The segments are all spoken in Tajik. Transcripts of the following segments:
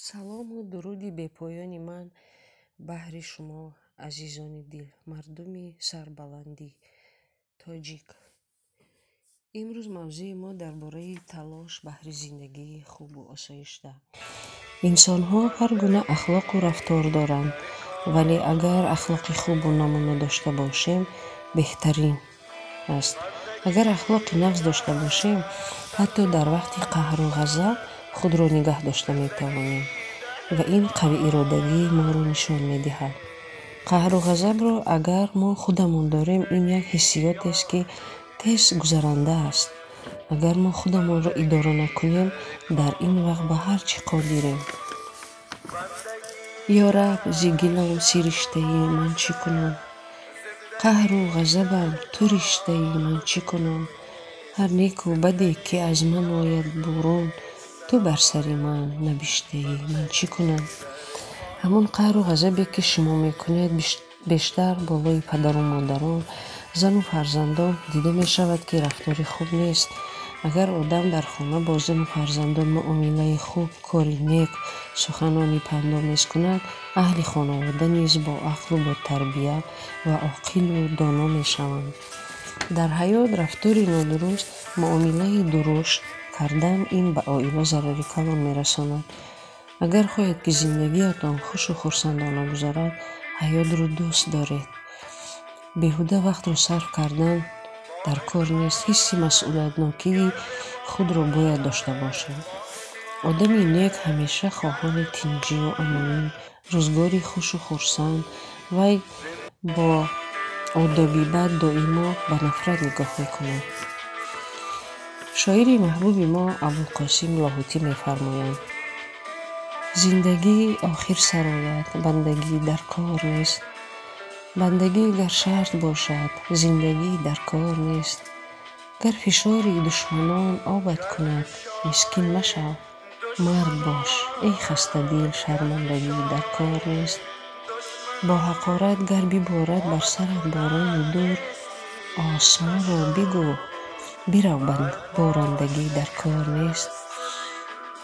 Салому дуруди бепоёни ман баҳри шумо, азизони дил, мардуми сарбаланди тоҷик. Имрӯз мавзӯи мо дар бораи талош баҳри зиндагии хубу осоишта. Инсонҳо ҳар гуна ахлоқу рафтор доранд, вале агар ахлоқи хубу намуна дошта бошем, беҳтарин аст. Агар ахлоқи нағз дошта бошем, ҳатто дар вақти қаҳру ғазаб худро нигаҳ дошта метавонем ва ин қавииродагии моро нишон медиҳад. Қаҳру ғазабро агар мо худамон дорем, ин як ҳиссиётест, ки тез гузаранда аст. Агар мо худамонро идора накунем, дар ин вақт ба ҳар чӣ қодирем. Ё Раб, зи гилам сириштаӣ, ман чӣ кунам? Қаҳру ғазабам ту риштаӣ, ман чӣ кунам? Ҳар неку баде, ки аз ман ояд бурун, ту бар сари ман набиштаӣ, ман чӣ кунам? Ҳамон қаҳру ғазабе, ки шумо мекунед, бештар болои падару модарон, зану фарзандон дида мешавад, ки рафтори хуб нест. Агар одам дар хона бо зану фарзандон муомилаи хуб, кори нек, суханони пандомез кунад, аҳли хонавода низ бо ақлу бо тарбия ва оқилу доно мешаванд. Дар ҳаёт рафтори нодуруст, муомилаи дурушт кардан ин ба оила зарари калон мерасонад. Агар хоҳед, ки зиндагиятон хушу хурсандона гузарад, ҳаётро дӯст доред. Беҳуда вақтро сарф кардан дар кор нест. Ҳисси масъулиятнокии худро бояд дошта бошем. Одами нек ҳамеша хоҳони тинҷию амонӣ, рӯзгори хушу хурсанд. Вай бо одоби бад доимо ба нафрат нигоҳ мекунад. Шоири маҳбуби мо Абулқосим Лоҳутӣ мефармоянд: зиндагӣ охир сарояд, бандагӣ дар кор нест. Бандагӣ гар шарт бошад, зиндагӣ дар кор нест. Гар фишори душманон обат кунад, мискин машав, мард бош, эй хастадил, шармандагӣ дар кор нест. Бо ҳақорат гар биборад бар сарат борони дур, осмонро бигӯ, бирав, борандагӣ дар кор нест.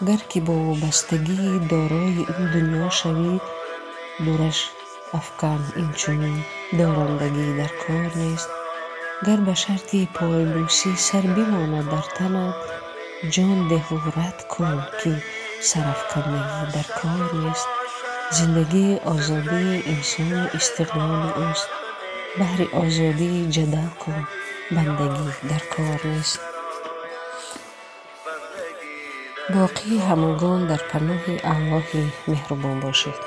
Гар ки бо вобастагии дорои ин дунё шавӣ, дураш афкан инчунин дорандагӣ дар кор нест. Гар ба шарти пойбӯсӣ сар бимонад дар танат, ҷон деҳу рад кун, ки сарафкандагӣ дар кор нест. Зиндагӣ озодии инсону истиқлоли ӯст. Баҳри озодӣ ҷадал кун, бандагӣ дар кор нест. Боқӣ ҳамагон дар паноҳи Аллоҳи меҳрубон бошед.